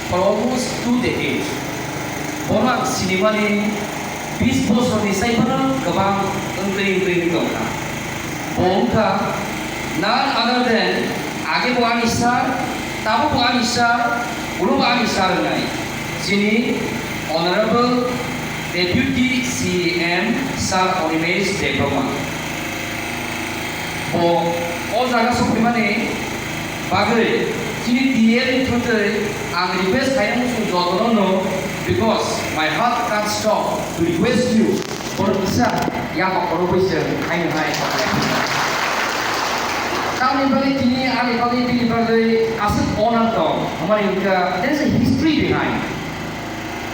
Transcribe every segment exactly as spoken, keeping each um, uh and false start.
For almost two decades, bono ang sinimani bis bosorni saiphano kwbang wngwi wngwi wngwi tongkha. Bo wngkha none other than age bo ani sir, tabuk bo ani sir, ulo bo ani sir wngnai, chini Honorable Deputy C E M Sir Animesh Debbarma. Bo o jaga sokphaimani bagwi chini T F ni thutwi ang request khainai muchung jotono no, because my heart can't stop to request you. Borok kisa ya kokrok bai se haino hai. Tamni bagwi tini ani bagwi bini bagwi aswk honor tong, hamari wngkha, there is a history behind.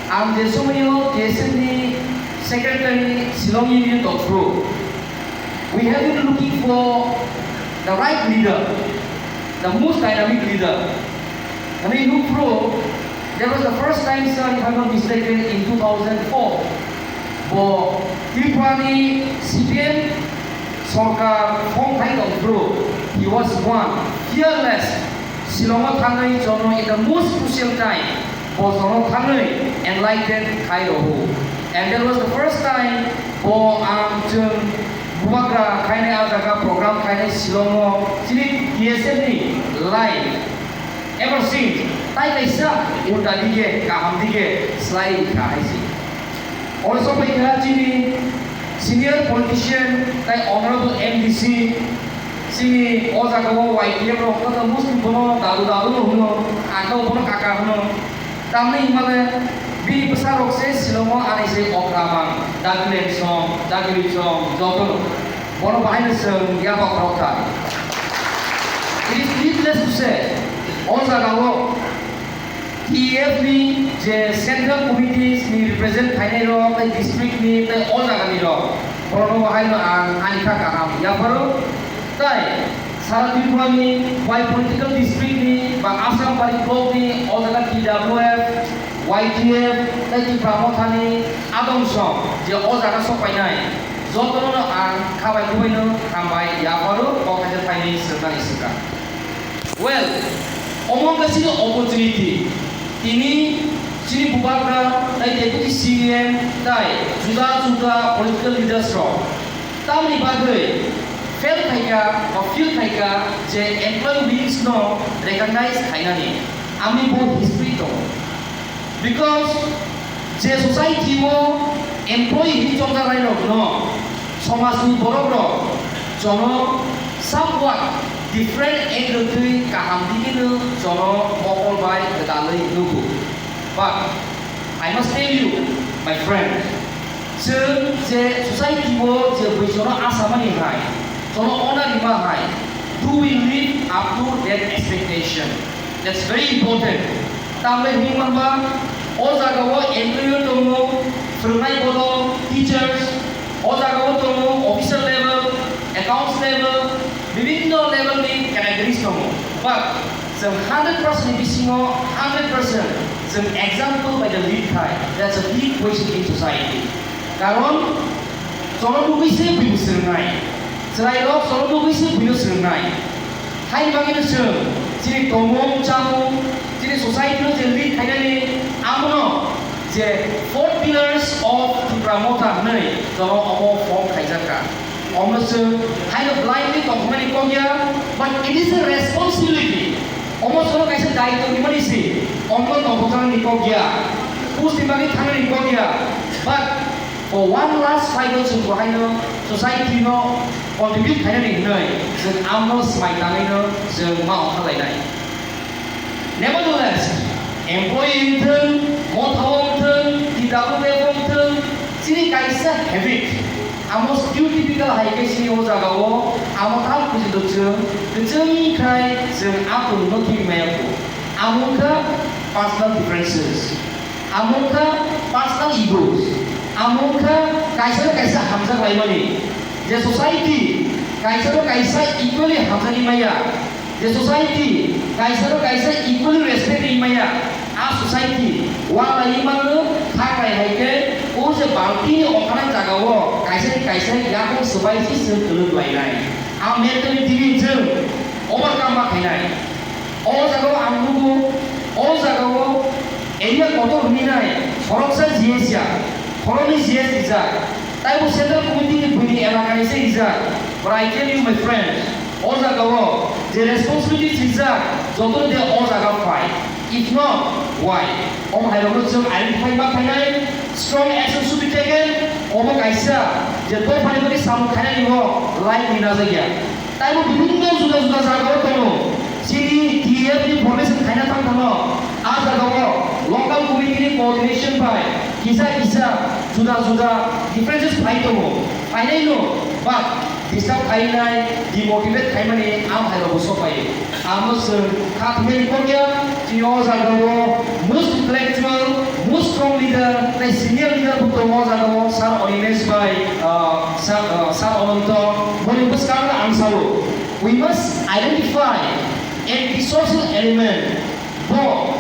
Ang je somoio T S F ni secretary Shillong Union tongphuru, we have been looking for the right leader, the most dynamic leader. Hwnwi nukphuru, that was the first time, sir, if I'm not mistaken, in two thousand four, bo Tripura ni C P M sorkar form khai tongphuru, he was one fearless. Shillong o thangwi jono in the most crucial time, bo jono thangwi enlighten khai rohor. And that was the first time bo ang chwng bubagra khainai a jaga program khainai Shillong o chini T S F ni life ever since tai kaisa ulta dige kaham dige slai kha hai se. Oro sokphaikha chini senior politician tai honorable M D C, chini o jaga o Y T F rok no Muslim bono daru daru no hwno, aka bono kaka hwno. Tamni hwnmale bini bwsa rok se Shillong o ani se okra mang, dagri lengsong, dagri chong, joto no. Bono bahai no chwng yapha khorok kha. It is needless to say, o jaga o T F ni je central committees ni represent khainai rok, tei district ni, tei o jaga ni rok, borok no bahai no ang ani kha kaham yapharo. Tei sara Tripura ni bai political district ni ba Assam bari block ni o jaga T W F, Y T F, tei Tipra Motha ni adong song je o jaga sok painai, joto no ang kha bai kubai no hambai yapharo, kok hai khe phainai swrwngna ni swkang. Well, omo wngkha chini opportunity. Tini chini bubagra tei Deputy C E M tei juda juda political leaders rok tamni bagwi fail khaikha ba fail khaikha je employee wings no recognize khainani, ami bo history tongo. Because je society o employee hinwi chongjak nai rok no, somaj ni borok rok jono somewhat different angle twi kaham dige no jono mokol bai gwdalwi nugo. But I must tell you, my friend, chwng je society o je bui jono asamani hai, jono honor rima hai, do we live up to that expectation? That's very important. Tamle hwnwi manba, o jaga o employee tongo, phwrwngnai bodo, teachers, o jaga o tongo, officer level, accounts level, bibinno level ni categories tongo. But chwng hundred percent ni bisingo hundred percent chwng example bai the lead khai. That's a big question in society. Karon, chwngno nugwi se buino swrwngnai. Chwrairok chwngno nugwi se buino swrwngnai. Haini bagwino chwng chini tongmung chamung, chini society no je lead khainani, abono je four pillars of Tipra Motha hwnwi chwngno omo form khaijak kha. Omo chwng haino blindly tongmani kok ya, but it is a responsibility. Omo chwngno kaisa daitw rimani se, omo tongthoknani kok ya, pusti bagwi thangnani kok ya, but for one last fight o chwng bo haino society no contribute khainani hwnwi chwng amno swmai tangwi no chwng ma ongkhar lainai. Nevertheless, employee wngthwng, motha wngthwng, T W F wngthwng, chini kaisa habit. Amo stereotypical hai khe chini o jaga o, amo tam buji do chwng, kwchwng khai chwng a kunu no thik maya kho. Amo wngkha personal differences. Amo wngkha personal egos. Amo wngkha kaisa no kaisa hamjak laimani. Je society kaisa no kaisa equally hamjani maya. Je society kaisa no kaisa equally respect ri maya, a society walai mano, kha kai hai khe o je balti ni okhanai jaga o kaisa ni kaisa yakung swbai si se kwlwk lainai. A mentality ni chwng overcome ma khainai. O jaga o ang nugo, o jaga o Joto hwnwi nai, khoroksa G S ya, khoroknwi G S rijak, taibo Central Committee ni buini elakani se rijak. But I tell you, my friend, o jagao je responsibility rijak, jotono de o jaga phai. If not, why? Omo hairokno chwng identify ma khainai, strong action should be taken. Omo kaisa je dophani bagwi samung khainani o light ni najak ya. Taibo bibhinno juda juda jagao tongo. Chini T F ni formation khaina thang thangno, a jagao local committee ni coordination bai kisa kisa juda juda differences phai tongo. Phainaino, but disturb khainai, demotivate khaimani ang hairokbo sokphaio. Amo chwng kha thwngwi rikokya, chini o jagao most intellectual, most strong leader, tei senior leader bo tongo o jagao, Sir Animesh bai, ah, Sir, ah, Sir Ananto, boni bwskango ang sao. We must identify antisocial element. Bo,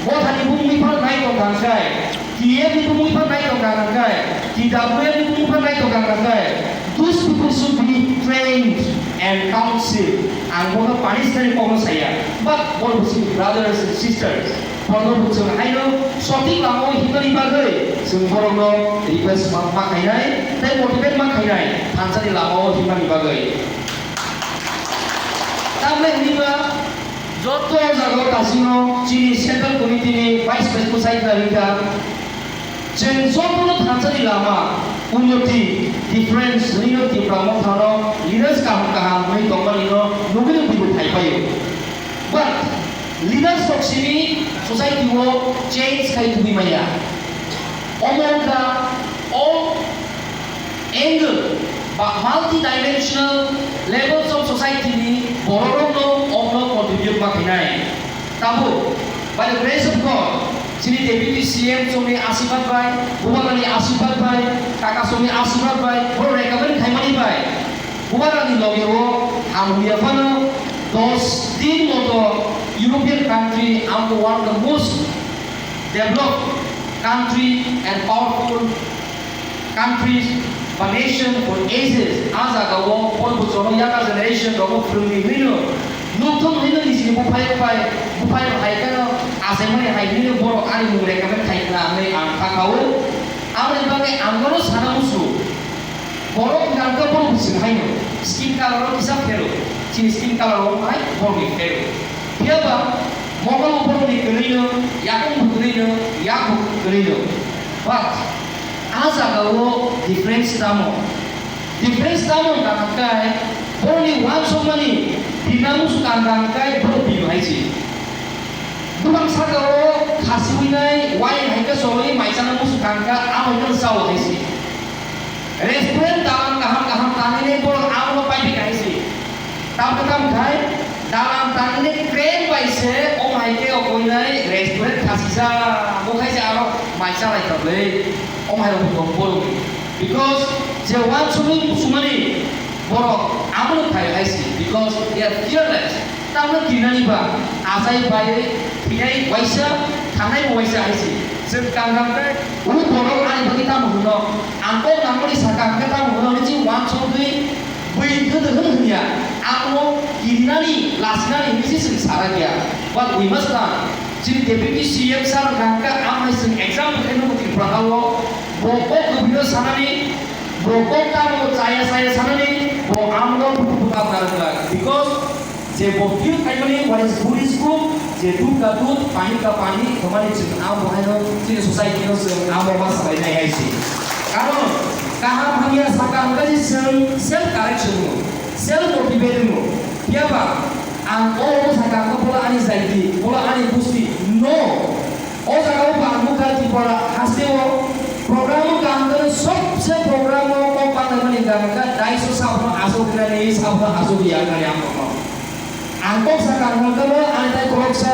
bo thani bumwi phan nai tong kha kai, T F ni bumwi phan nai tong kha kai, T W F ni bumwi phan nai tong kha kai. Those people should be trained and counsel. Ang bono punish nani kokno saya. But bono bwswk brothers and sisters, bono bwswk haino sotik lama o himnani bagwi chwng borokno request ma, ma khainai, tei motivate ma khainai, thansani lama o himnani bagwi. Tamle hwnwi ba, joto jagao dasingo chini Central Committee ni Vice President sai kha ringkha. Chwng jotono thansani lama, unnoti, difference, rino Tipra Mothano leaders kaham kaham hwnwi tongmani no nugwi nugwi thai paio. But leaders rok simi society o change khai tubui maya. Omo wngkha o angle ba multi-dimensional levels of society ni bororokno omno contribute ma khainai. Tabuk, by the grace of God, chini Deputy C M chongni asirwad bai, Bubagrani asirwad bai, Kaka chongni asirwad bai, borok recommend khaimani bai, Bubagrani loge o hamya phano dos din moto European country, ambo one of the most developed country and powerful countries ba nation for ages, a jagao pon bochorno younger generation rokno phwrwngwi hwnwi no, nukthung hwnwi no nijini buphai bai, buphai hai kheno achaimani hai hwnwi no borok ani mung recommend khai khna hwnwi ang kha kha-o. Aboni bagwi ang bono sana musu, borok hwnkha hwnkhe borok bwswk haino skin color o kisa phero, chini skin color o hai borokni phero. Phiya ba mokol bo borokni kwrwi no, yakung bo kwrwi no, yak bo kwrwi no. But a jagao difference tamo? Difference tamo wngkha hwnkhe, borokni uansukmani birna musu kang kang khe borok biru hai se. Bwbang sakao khasiwi nai, wai hai khe choli mai chana musu kang kha, abo hwnkhe chao hai se. Restaurant dalan kaham kaham tanwi nai borok abono pai phi kha hai se. Tamo tamo khai dalan tanwi nai crane bai se, omo hai khe o koinai restaurant khasijak, bo khai se aro mai chalai tonglai, omo hai rok bo tong borok ni. Because je uansugwi muchungmani borok abono khai hai se, because they are fearless. Tamno kirinani ba achai bai thwinai waisa, thangnai bo waisa hai se. Chwng kang kang khe, o borok ani bagwi tamo hwno, ang kok nangmani saka hwnkhe tamo hwno hwnwi chini uansugwi bui hwndwk hwn hwnya, amo kirinani, lasinani hwnwi se chwng sana kya. But we must learn. Chini Deputy C M sir hwnkha hwnkhe ang hai chwng example khe nukgo Tripura o, bo kok kwbwino sanani, bo kok tamo chaya chaya sanani, bo amno buku buka narwkha. Because je bo feel khaimani, what is good is good, je dudh ka dudh, pani ka pani, hwnmani chwng amo haino chini society no chwng amo ma salainai hai se. Karon kaham hamya saka hwnkhe chwng self correction no, self motivate no. Phiya ba ang o omo saka hwnkhe bola ani jaiti, bola ani busti, no. O jaga o bo ang nukha Tripura haste o program o kaham khe sobse program o kok banglaimani hwnkha hwnkhe daiso sabono aswk hinani sabono aswk ya hinani ang kokno. Ang kok sakha hwnkhe bo ani tai khoroksa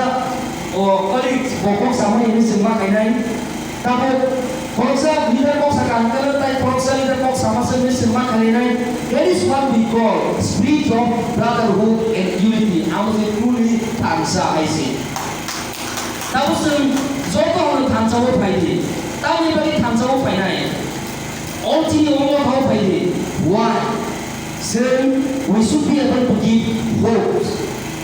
o colleagues bo kok samani hinwi chwngma khainai. Tabuk khoroksa leader kok sakha hwnkhe tai khoroksa leader kok sama se hinwi chwngma khainai. That is what we call spirit of brotherhood and unity. Amo se truly thansa hai se. Tabuk chwng joto hwnwi thansa o phai di. Tamoni bagwi thansa o phainai? O chini o motha o phai di. Why? Chwng, we should be able to give hope.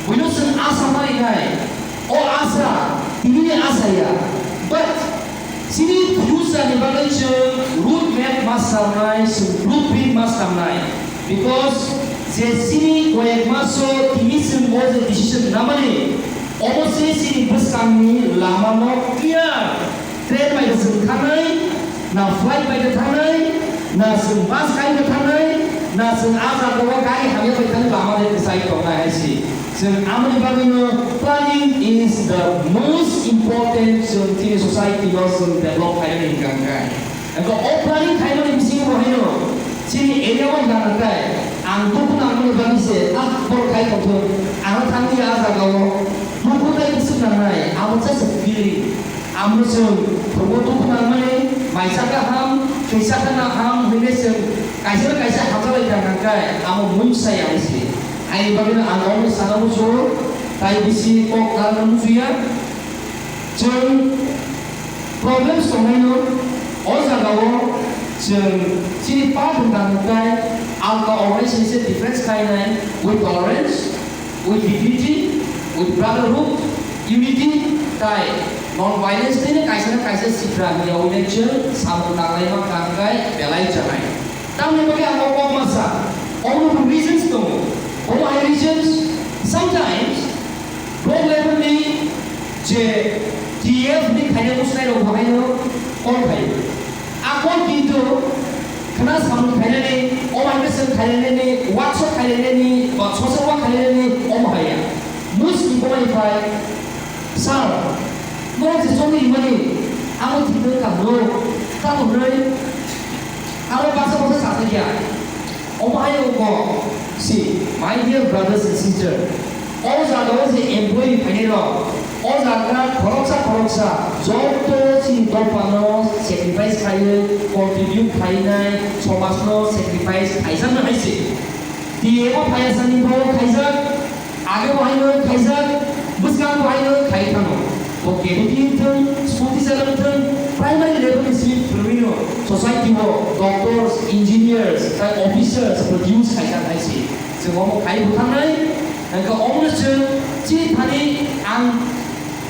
Buino chwng asa ma rinai. O asa, tini ni asa ya. But Chini future ni bagwi chwng road map ma sanai, chwng blueprint ma sanai. Because je chini koyek maso tini chwng o je decision namani, omo se chini bwskangni lama no clear. Train bai chwng thanai, na flight bai thanai, na chwng bus kai thanai, na chwng a jaga o gari hamya bai thanai lama de kwchai tongnai hai si. Chwng amoni bagwi no planning is the most important chwng chini society no chwng develop khainani hwnkha hwnkhe. Hwnkhe o planning khaimani bisingo bo haino chini area o hwnkha hwnkhe ang dukhu nangmani bagwi se ah borok khai tongthung, ang thangwi a jaga o dukhu tei bwswk nangnai abo just a feeling. Amo chwng thwngwi dukhu nangmani, maisa kaham, thwisa kaham hwnwi chwng kaisa na kaisa hamjaklai tang kha khe amo mungsa ya hai se. Haini bagwino ang omo sana muchungo, tai bisi kok narwkna muchungya. Chwng problems tongnaino o jagao chwng chini pa bwkang khe alka organization se difference khainai with tolerance. With dignity, with brotherhood, unity, tai non-violence tei kaisa na kaisa sitra hwnwi chwng samung tanglaima kangkhe belai chanai. Tamni bagwi ang o kok ma sa, omo bo reasons tongo. Omo hai reasons, sometimes block level ni je T F ni khaina musnai rok bo haino call khaio. Akol kintu khna samung khainani, omo hai khe chwng khainani, workshop khainani, ba social work khainani, omo hai ya. Mus ni komai phai, sir, norok je chongwi rimani, amo thik wng kha no, tamo hwnwi, aro baksa baksa sa thai ya. Omo hai wngkha, see, my dear brothers and sisters, o jaga o je employee phainai rok, o jaga khoroksa khoroksa joto chini dophano sacrifice khaiwi contribute khainai, somajno sacrifice khaijaknai hai se. T A O phaiyasani bo khaijak, age bo haino khaijak, bwskango bo haino khai thano. Bo K B T wngthung, school teacher wngthung, primary level ni simi phwrwngwino society o doctors, engineers, tai officers produce khaijak hai se. Chwng omo khai bwthangnai, hwnkhe omono chwng chini thani ang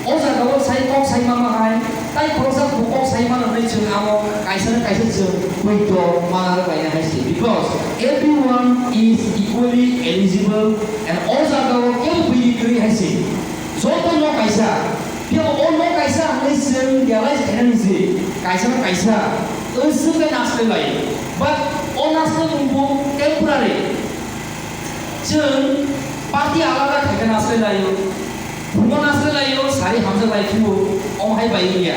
o jaga o sai kok sai mama hai, tai khoroksa bo kok sai mano hwnwi chwng amo kaisa na kaisa chwng poito mana rwbaina hai se. Because everyone is equally eligible and o jaga o kebo bini kwrwi hai se. Joto no kaisa, phiya o no kaisa hwnwi chwng realize khainani je kaisa no kaisa aswk khe naslai lai. But o naslai mungbo temporary. Chwng party alada khaikhe naslai laio, phungo naslai laio, sari hamjak lai phio, omo hai bai wngya.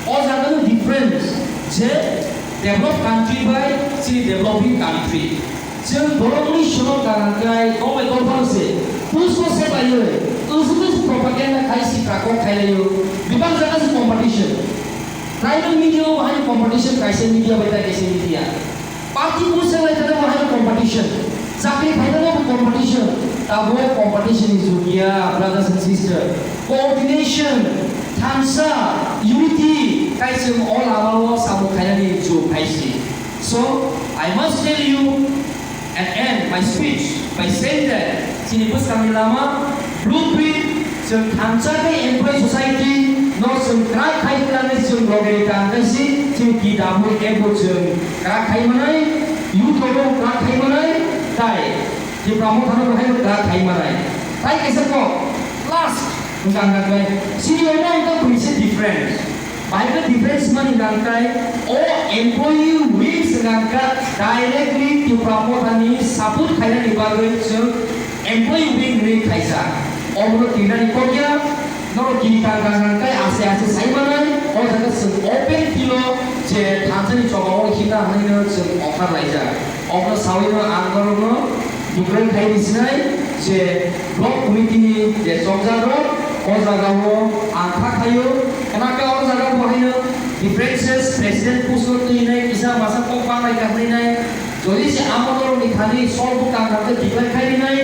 O jaga no difference je developed country bai chini developing country. Chwng borokni sono kaham khe kok bai kok phano se puso se baiwi usuk usuk propaganda khai si kok khai laio. Bebak jaga se competition. Tribal media o bahai competition, kaisa media bai tai kaisa media. Party busa lai tane bahai competition. Chakri khai tane bo competition. Tabo competition ni jug ya, brothers and sisters. Coordination, thansa, unity, tai chwng o lama o samung khainani jug hai si. So, I must tell you and end my speech by saying that chini bwskangni lama, blueprint, chwng thansa tei employee society no chwng kwrak khai twnani chwng loge tang khe si chini T W F bo chwng kwrak khai manai, youth rok bo kwrak khai manai, tai Tipra Motha no bo hai kwrak khai manai. Tai kaisa kok last wngkha hwnkha khe chini omo wngkha bwrwi se difference. Bai khe difference mani hwnkha khe o employee wings hwnkha khe directly Tipra Mothani support khainani bagwi chwng employee wing hwnwi khaijak. Obono twinani kok ya, norok kiri kang kang khe ase ase sai manai, o jaga chwng open field o je thansani choba o himna hwnwi no chwng offer laijak. Obono sawi no ang norokno declare khai di sinai je block committee ni je chongjak rok o jaga o ang kha khaio, khna khe o jaga bo haino differences president post no twi nai kisa masa kok banglai ka hwnwi nai, jodi se amo norok ni thani solve bo kang kha khe declare khai di nai,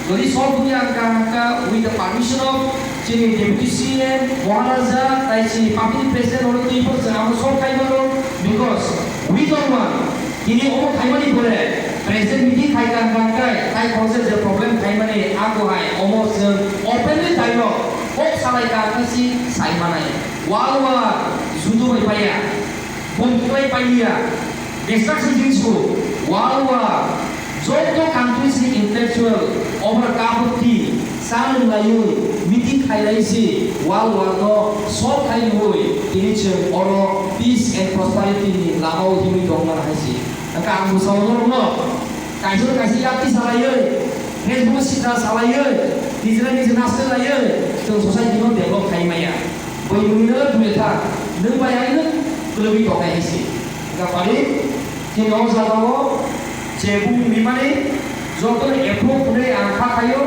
jodi solve bo ya kang kha with the permission of chini deputy C M Maharaja tai chini party ni president rok twi bo chwng amo solve khai mano, because we don't want Tini omo khaimani pore president meeting khai kang kang kai, tai khoroksa je problem khaimani, ako hai omo chwng openly dialogue kok salai kang khe si sai manai. World War judo bai paiya, bom kwlai pailiya, destruction jinis bo World War joto countries ni intellectual over cup of tea, cha nwng laiwi, meeting khailai si World War no solve khai lwi tini chwng oro peace and prosperity ni lama o himwi tong mano hai si. Hwnkhe ang bwsao norokno kaisa kaisa yakti salaiwi, Facebook sita salaiwi, nijera nijera naslaiwi chwng society no develop khai maya. Bui bui no dule tha, nwng bai ai nwng kwlwgwi tongnai hai si. Hwnkhe pari chini o jaga o je bumung rimani jotono approve hwnwi ang kha khaio,